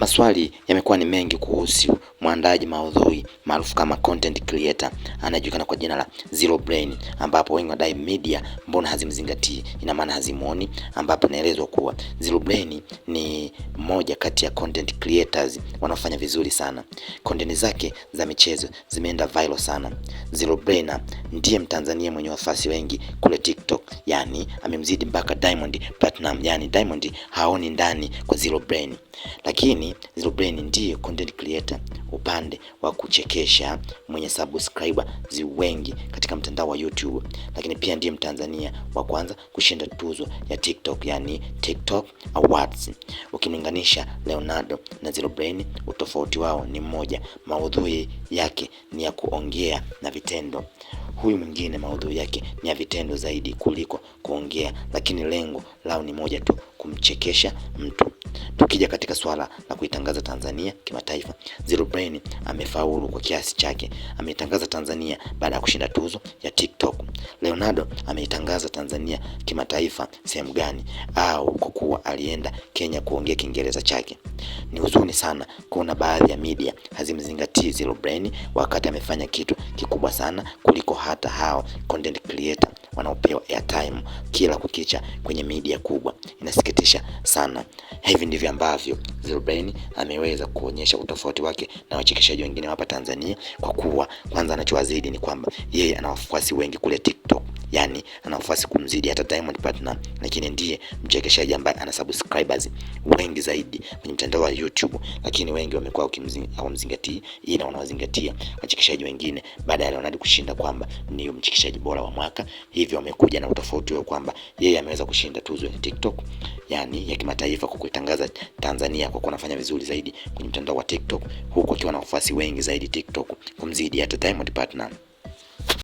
Maswali yamekuwa ni mengi kuhusu mwandaji maudhui maarufu kama content creator anayejulikana kwa jina la Zero Brain, ambapo wengi wadai media mbona hazimzingatii, ina maana hazimuoni, ambapo inaelezwa kuwa Zero Brain ni mmoja kati ya content creators wanaofanya vizuri sana. Content zake za michezo zimeenda viral sana. Zero Brain ndiye Mtanzania mwenye wafuasi wengi kule TikTok, yani amemzidi mpaka Diamond Platinum, yani Diamond haoni ndani kwa Zero Brain, lakini Zero Brain ndiye content creator upande wa kuchekesha mwenye subscriber wengi katika mtandao wa YouTube, lakini pia ndiye Mtanzania wa kwanza kushinda tuzo ya TikTok, yani TikTok Awards. Ukimlinganisha Leonardo na Zero Brain, utofauti wao ni mmoja, maudhui yake ni ya kuongea na vitendo. Huyu mwingine maudhui yake ni ya vitendo zaidi kuliko kuongea, lakini lengo lao ni moja tu, kumchekesha mtu. Tukija katika swala la kuitangaza Tanzania kimataifa, Zero Brain amefaulu kwa kiasi chake. Ameitangaza Tanzania baada ya kushinda tuzo ya TikTok. Leonardo ameitangaza Tanzania kimataifa sehemu gani? Au kwa kuwa alienda Kenya kuongea Kiingereza chake. Ni huzuni sana kuona baadhi ya media hazimzingatii Zero Brain wakati amefanya kitu kikubwa sana kuliko hata hao content creator wanaopewa airtime kila kukicha kwenye media kubwa. Inasikitisha sana. Hivi ndivyo ambavyo Zero Brain ameweza kuonyesha utofauti wake na wachekeshaji wengine hapa Tanzania, kwa kuwa kwanza anachowazidi ni kwamba yeye ana wafuasi wengi kule TikTok, yani ana wafuasi kumzidi hata Diamond Platnumz, lakini ndiye mchekeshaji ambaye ana subscribers wengi zaidi kwenye mtandao wa YouTube, lakini wengi wamekuwa hawamzingatii, ila wanawazingatia wachekeshaji wengine baada ya Leonard kushinda kwamba ni mchekeshaji bora wa mwaka. Hivyo wamekuja na utofauti wa kwamba yeye ameweza kushinda tuzo ya TikTok, yani ya kimataifa, kwa kuitangaza Tanzania kwa kuwa anafanya vizuri zaidi kwenye mtandao wa TikTok, huku akiwa na wafuasi wengi zaidi TikTok kumzidi hata Diamond Platnumz.